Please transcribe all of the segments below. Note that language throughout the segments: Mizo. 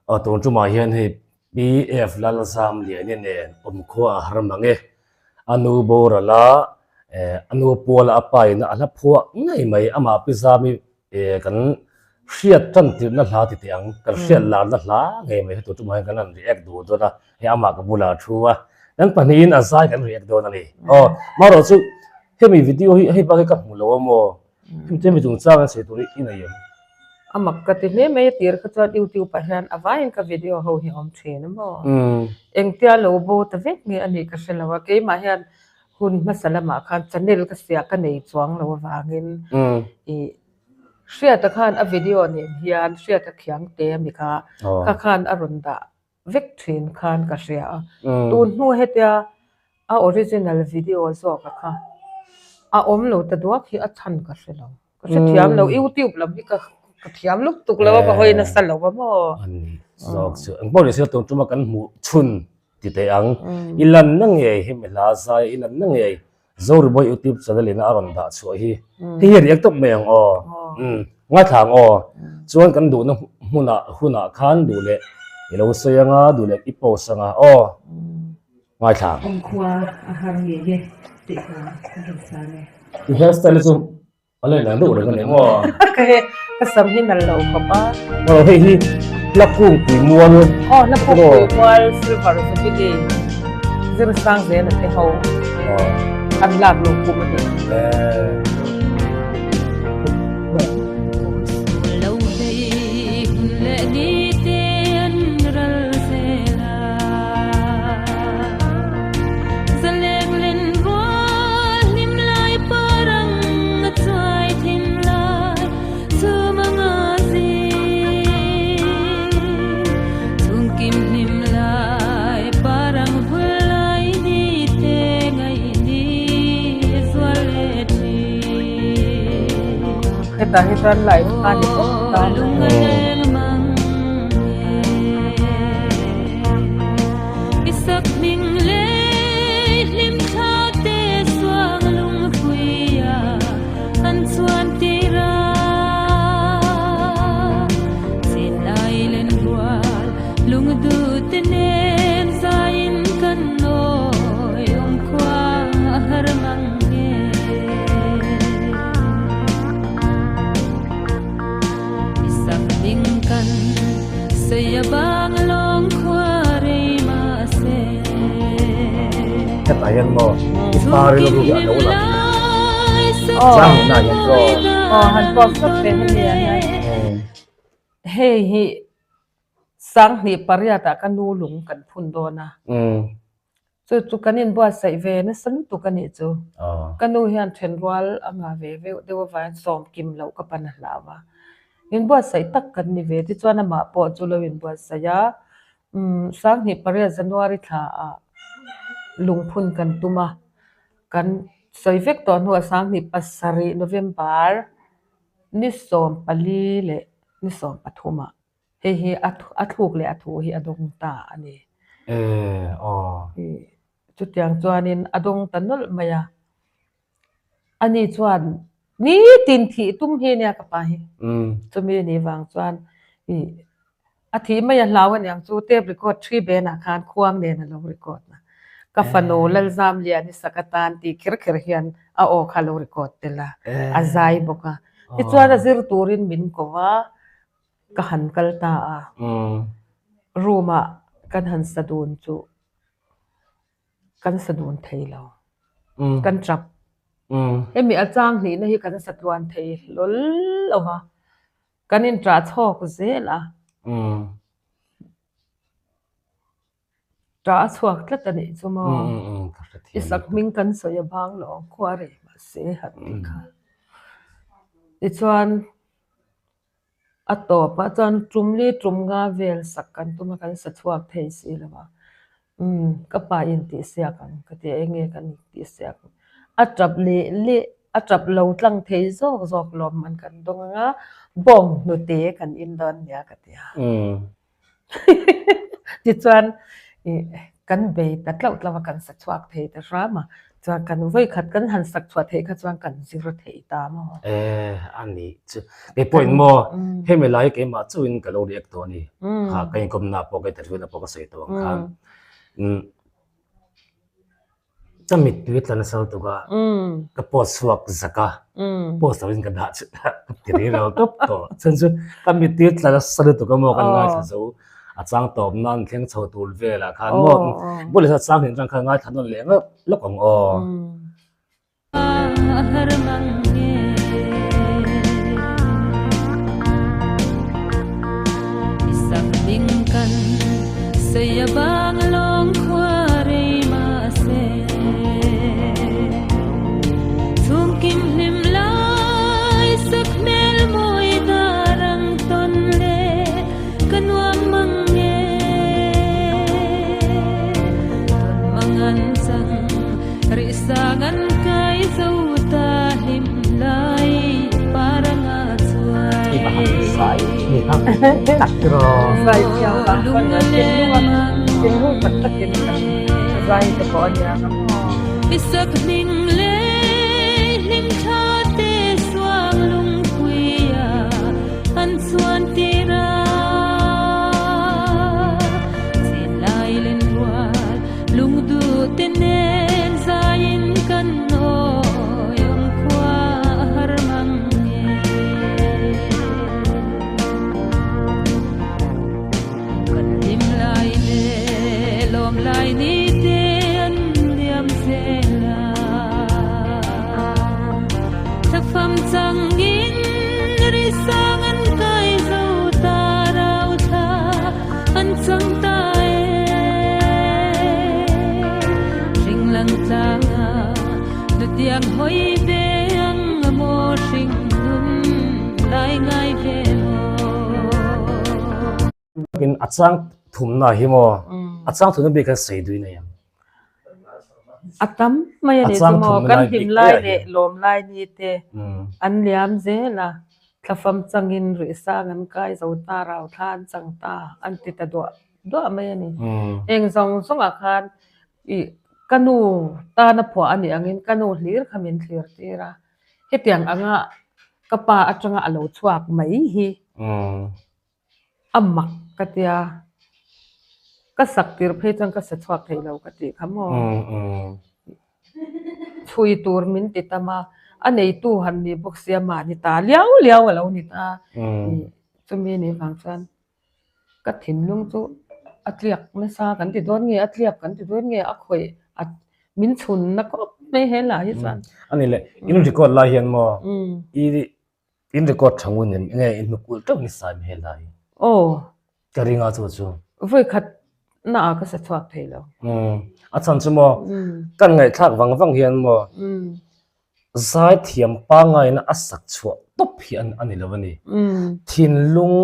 Aw tun tumah hian hei PF Lalzamliani nen awmkhua a har mang e. A nu boral a, eh a nu puala a pa in a hla phuah ngei mai amah Pi Zami eh kan hriat tan tirhna hla ti teh ang, kan hriat larna hla ngei mai hi tun tumah hian kan han react duh dawn a, hei amah ka bulah a thu a, kan pahnihin a zai kan react dawn a ni. Aw marawh chu hemi video hi hei bak hi ka hmu lo a maw? Hemi te mi chungchang an sawi tur hi i nei em? A mak ka ti hle mai a tir kha chuan YouTube ah hian a vaiin ka video ho hi a awm thin a maw? Engtia lo bo ta vek nge a nih ka hre lo a, keimah hian hun hmasa lamah khan channel ka siah ka nei chuang lo avangin ih Hriata khan a video nen hian Hriata Khiangte ami kha kha khan a rawn dah vek thin khan ka hria a, tun hnu hetia a original video zawk a kha a awm lo ta duak hi a chhan ka hre lo, ka hrethiam lo youtube lam hi ka ka thiam lup tuk lo a ka hawi nasa lo a maw. Ani zawk chu engpawh ni se tun tuma kan hmuh chhun ti teh ang i lanna ngei hemi hla zai i lanna ngei Zoribawi youtube channel in a rawn dah chhuah hi hei hi a riak tawp mai ang aw umm ngaithla ang aw chuan kan duhna hmunah hunah khan duh leh i lo sawi anga duh leh i post anga aw ngaithla ang. Awmkhua a har ngei e tih hla ka rawn san e. I hairstyle hi chu A leh lang deuh reng a ni maw? Ka he ka sam hi nal lo khawp a. Aw hei hi hla kungpui mual. Aw hla kungpui mual silver jubilee zir sang zel a te ho. An lak lo kum a ni. Hetah hi chuan live kha ni bawk ta. Hetah hian maw i pa rilru hi a lo lang chang na hian chaw. Aw han pawp sawk teh hemi ah hian. Hei hi sanghnih pariat ah ka nu lung kan phun dawn a. Chu chu kan inbuatsaih ve nasa lutuk a nih chu. Ka nu hian thenrual a ngah ve veuh deuh avangin sawm kim loh ka pan a hlau a. Inbuatsaih tak kan ni ve. Tichuan amah pawh chu lo inbuatsaih a, umm sanghnih pariat January thla ah lungphun kan tum a. Kan sawi vek tawh hnuah sanghnih pasarih November ni 14 leh ni 13 ah Hei hi a a thluk leh a thu hi a dawng ta a ni. E aw. Chutiang chuanin a dawng ta nawlh mai a. Ani chuan nitin thih tum hi nia ka pa hi. Chumi ni vang chuan i a thih mai a hlau aniang chu tape record thi benah khan khuang nen a lo record a. Ka fanu Lalzamliani sak atan tih kher kher hian a aw kha a lo record tel a, a zai bawk a. Tichuan a zir turin min ko a. Ka han kal ta a, room ah kan han sa dun chu kan sa dun thei lo, kan tap. Hemi a chang hlihna hi kan sa tluan thei hlawl lo va, kan inṭah chhawk zel a. Ṭah a chhuak tlat a nih chu maw? I sak hming kan sawi a bang lo ang khua rei mahse han ti kha. Tichuan a tawpah chuan tum li tum nga vel sak kan tum a kan sa chhuak thei si lo a. Umm ka pa in tih siak ang ka ti a eng nge kan tih siak ang. A tap leh leh a tap lo tlang thei zawk zawk lawmman kan dawng ang a bawng hnute kan in dawn nia ka ti a. Tichuan ih kan bei ta tlauh tlauh a kan sa chhuak thei ta hram a. Chuan kan vawikhat kan han sak chhuah theih kha chuan kan zir thei ta maw? Eh, a nih chu. Kei pawhin maw, hemi lai hi keimah chauhin ka lo react tawh a ni. Kha ka inkawmna pawh ka interview na pawh ka sawi tawh ang khan. Ka mittui tla nasa lutuk a, ka post chhuak zak a, post lovin ka dah chu ka ti rih lo tawp tawh. Chuan chu ka mittui tla nasa lutuk a maw kan ngaithla zo, a chang tawp nan thleng chho tur velah khan maw, bullet a chang hnih atang khan ngaithla nawn leh ngawt lawk ang aw. Zai thiam vang chuan kan thinlung a thinlung tak takin kan zai te pawh a nia nga maw. In a chang thumna hi maw a chang thumna bik khan sawi duin a ang. A tam mai a ni chu maw kan hlim lai leh lawm lai ni te an liam zel a thlafam changin rihsang an kai zo ta rau thla an chang ta an ti ta duah duah mai a ni. Eng zawng zawngah khan Ih, ka nu tana phuah a nih angin ka nu hlir kha min thlir tir a, hetiang anga ka pa atanga a lo chhuak mai hi a mak ka tia, ka sak tir phei chuan ka sa chhuak thei lo ka tih kha maw? Chhui tur min ti tam a, a neitu han ni bawk sia mahni ta liau liau a lo ni ta, chumi nih vang chuan. Ka thinlung chu a tliak nasa kan ti dawn nge a tliak kan ti dawn nge a khawih a min chhun na khawp mai he lah hi chuan. A ni le, in record lai hian maw i in record tha ngun em nge in hnukul teuh nisa em he lai? Aw. Ka ring a chu chu. Vawi khat na ah ka sa chhuak thei lo. A chhan chu maw kan ngaihthlak vang vang hian maw Zaithiam pangaina a sak chhuah tawp hi a ni lo a ni. Thinlung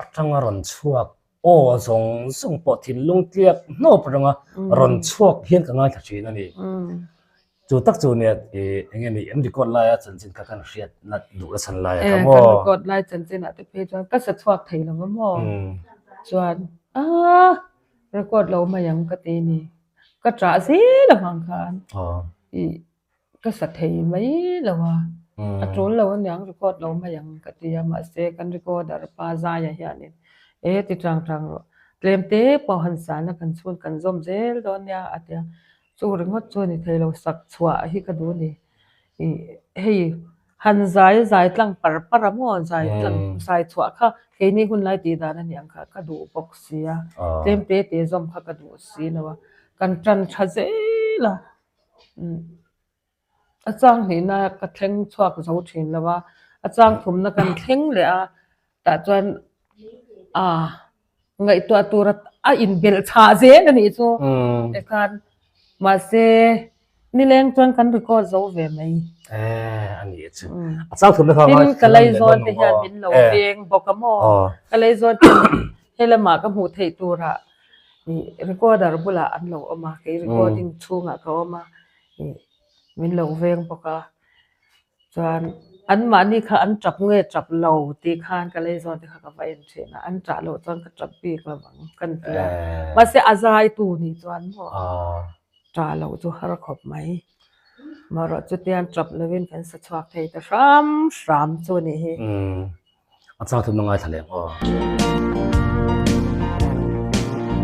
atanga rawn chhuak aw zawng zawng pawh thinlung tliak hnawp atanga rawn chhuak hian ka ngaithla thin a ni. Chu tak chu nia eng nge ni an record laia chanchin kha kan hriat nat duh la chhan lai a ka maw? Kan record lai chanchin ah te phei chuan ka sa chhuak thei lo va maw? Chuan aaa record lo mai ang ka ti ni. Ka ṭah zel avang khan ih Ka sa thei mai lo a, a tul lo aniang record lo mai ang ka ti a, mahse kan recorder pa Zaia hianin e ti chang chang rawh, tlem te pawh han sana kan chhun kan zawm zel dawn nia a ti a, chu ringawt chu a ni thei lo, sak chhuah hi ka duh a ni, ih hei han zai zai tlang par par a maw zai tlang zai chhuah kha keini hun lai tih dan a ni ang kha ka duh bawk si a, tlem te te zawm kha ka duh si lo a, kan tan tha zel a. A chang hnihna ka thleng chhuak zo thin lo a, a chang thumna kan thleng leh a, tah chuan ah ngaihtuah tur a inbelh chhah zel a nih chu tikhan mahse nileng chuan kan record zo ve mai. Tin ka laizawn te hian min lo veng bawk a maw, ka laizawn te helamah ka hmuh theih turah Ih recorder bulah an lo awm a, kei recording chhungah ka awm a, ih min lo veng bawk a, chuan anmahni kha an tap nge tap lo tih khan ka lei zawn te kha ka va en thin a, an tah loh chuan ka tap bik lo ang ka ni ti a, mahse a zaitu nih chuan maw tah loh chu har khawp mai. Marawh chutiang tap lovin kan sa chhuak thei ta hram hram chu a nih hi. A chang thum a ngaithla leh ang aw.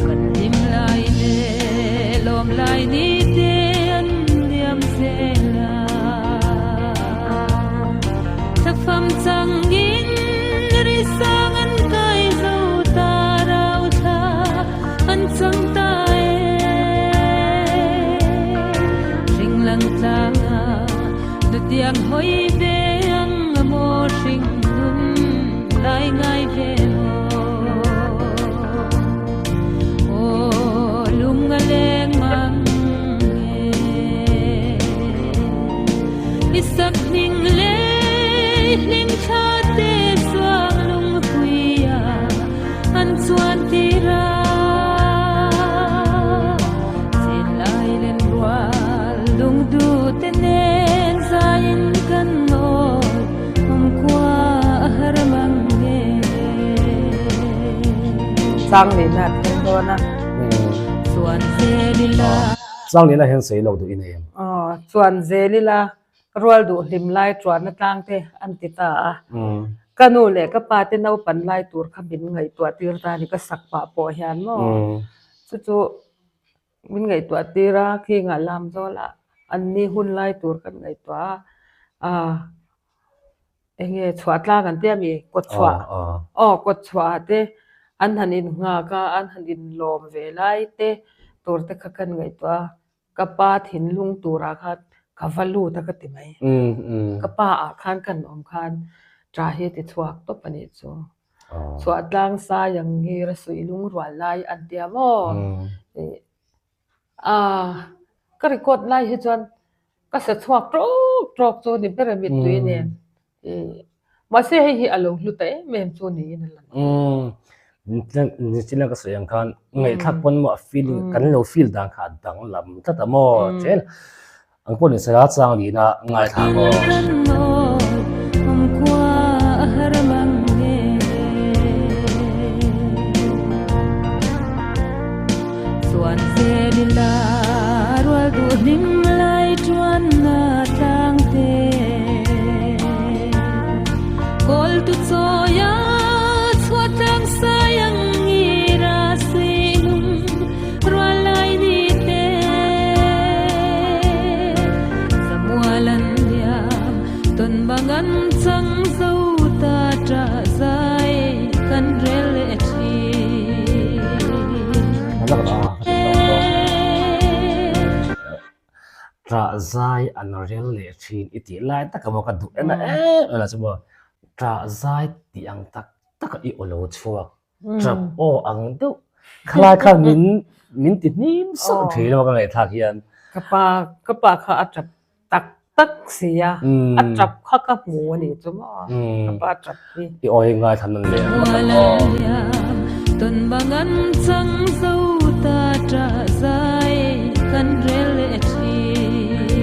Kan hlim lai leh lawm lai ni te an liam zel a. Thlafam changin ri sang an kai zo ta rau thla an chang ta e. Hring lang tlanga Nutiang hawi ve ang a maw hring nun lai ngai ve maw Aw lung a leng mang nge I sak hning le hlim thla te suang lung hui a an chuan tir a Chin lai len rual lungdu te nen zaiin kan ngawi awm khua a har mang nge. Chang nihna a thleng dawn a. Chuan zel ila. Chang nihna hian sawi lo duh i nei em? Aw, chuan zel ila rual duh hlim lai tuahna tlang te an ti ta a. Ka nu leh ka pa te naupan lai tur kha min ngaihtuah tir ta a ni ka sak pah pawh hian maw. Chu chu Min ngaihtuah tir a, khingah lam zawlah an ni hun lai tur kan ngaihtuah a, ah enge chhuah tlang an tia mi kawt chhuah aw kawt chhuah ah te an han in nghak a, an han in lawm ve lai te tur te kha kan ngaihtuah a, ka pa thinlung turah khan ka va lut a ka ti mai, ka pa ah khan kan awm khan tah hi a ti chhuak tawp a nih chu. Chhuah tlang sai ang ngir a suih lung rual lai an tia maw? Ah, ka record lai hi chuan ka sa chhuak tawk tawk chu ni ber a mittui nen. Mahse hei hi a lo hlu ta em em chu niin a lang. Nichina ka sawi ang khan ngaihthlak pawn maw a feeling kan lo feel dan kha a danglam tlat a maw chen. Ang pawh ni sela chang lihna ngaithla maw. Ṭah zai an rel leh ṭhin i tih lai tak emaw ka duh em em a chu maw ṭah zai tih ang tak tak a i aw lo chhuak. Trap aw ang deuh khalai khan min min ti hnim sauh thin a ka ngaihthlak hian. Ka pa ka pa kha a trap tak tak si a, a trap kha ka hmu a nih chu maw ka pa trap hi. I aw hi ngaithla nan leh ang tak aw.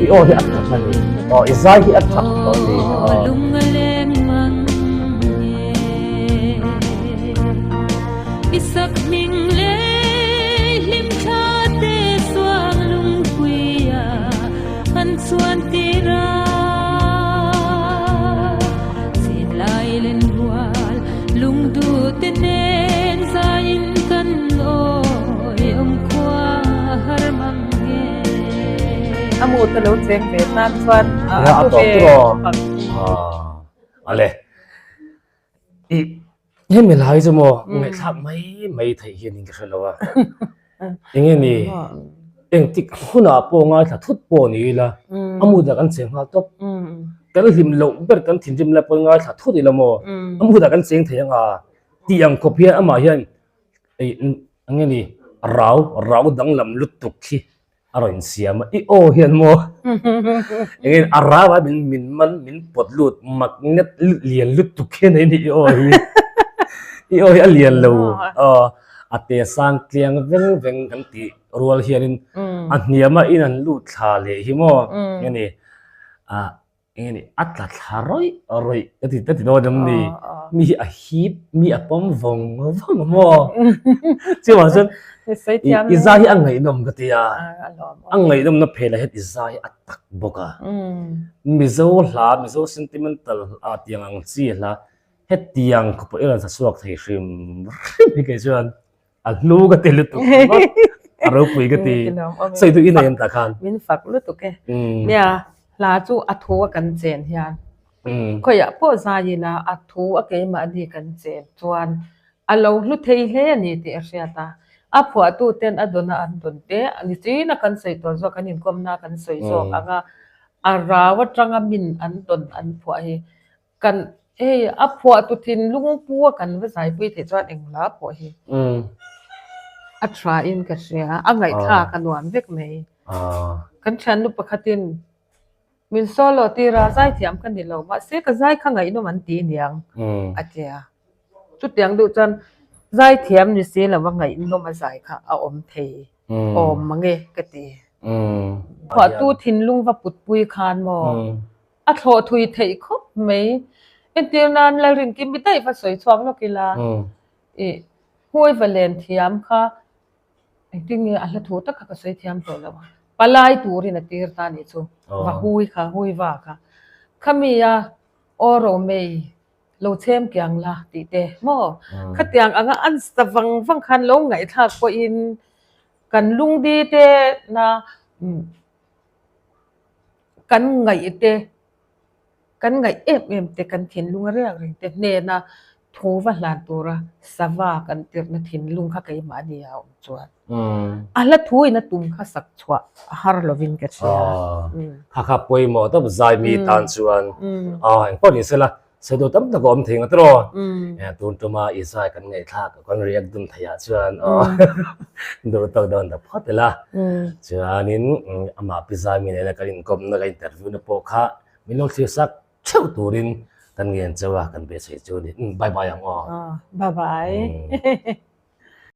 I aw hi a trap a ni aw i zai hi a trap tawh a ni aw. A mu te lo cheng ve tan chuan a thu ve Ale. I hemi lai chu maw ngaihthlak mai mai theih hian in ka hre lo a. Enge ni engtik hunah pawh ngaithla thut pawh ni ila a mutah kan cheng nghal tawp. Kan hlim loh ber kan thinrim lai pawh ngaithla thut ila maw a mutah kan cheng thei ang a tih ang khawp hian amah hian enge ni rau rau danglam lutuk hi a rawn insiam a, i aw hian maw engin a rau a min min man min pawt lut magnet lian lutuk hian a ni i aw hi i aw hi a lian lo aw a te sang tliang veng veng kan tih rual hianin a hniam a in an lut thla leh hi maw engani ah Eng ni a tla thla rawih rawih ka ti ka ti dawn em ni mi hi a hip mi a pawm vawng vawng maw chuvang chuan. I zai hi a ngaihnawm ka ti a, a ngaihnawmna phelah hian i zai a tak bawk a. Mizo hla, Mizo sentimental hla tiang ang chi hla hetiang khawpah i rawn sa chhuak thei hrim hrim hi kei chuan a hlu ka ti lutuk ringawt, a ropui ka ti. Sawi duh i nei em tah khan? Min fak lutuk e. Nia, hla chu a thu a kan chen hian khawiah pawh zai ila a thu a keimahni kan chen chuan A lo hlu thei hle a ni tih a hriat a, a phuahtuten a dawna an dawn te ni chin a kan sawi tawh zawk, kan inkawmna kan sawi zawk ang a, a rau atanga min an dawn an phuah hi kan hei a phuahtu thinlung pu a kan va zaipui theih chuan eng hla pawh hi a tha in ka hria, a ngaihthlak a nuam vek mai. Kan thiannu pakhatin Min solo tir a, zaithiam ka ni lo, mahse ka zai kha ngaihnawm an ti niang a ti a. Chutiang deuh chuan zaithiam ni si lova ngaihnawm a zai kha a awm thei awm mang e ka ti. Phuahtu thinlung va putpui khan maw a thlawh thui theih khawp mai. Entir nan Lalrinkimi daih va sawi chhuak lawk ila ih Hmuai va len thiam kha Engtin nge a hla thu tak kha ka sawi thiam tawh lo a, palai turin a tir ta nih chu, va hui kha, hui va kha. Khami a aw Romei lo chhem kiang la tih te maw? Khatiang anga an sa vang vang khan lo ngaihthlak pawhin kan lungdi te na kan ngaih te Kan ngaih em em te, kan thinlung a riak reng te hnena thu va hlan tura sava kan tirhna thinlung kha keimahni a awm chuan a hla thu in a tum kha sak chhuah a har lovin ka hria. Kha kha pawimawh tawp zai mi tan chuan engpawh ni sela sawitu tam tak a awm thei ngawt rawh. Tun tuma i zai kan ngaihthlak kan react dun theiah chuan duh tawk dawn ta phawt ila. Chuanin amah pi zai mi nena kan inkawmna kan interview na pawh kha Min lo thlir sak theuh turin kan ngen cheu a, kan beisei chu a ni. Bye bye ang aw. Bye bye.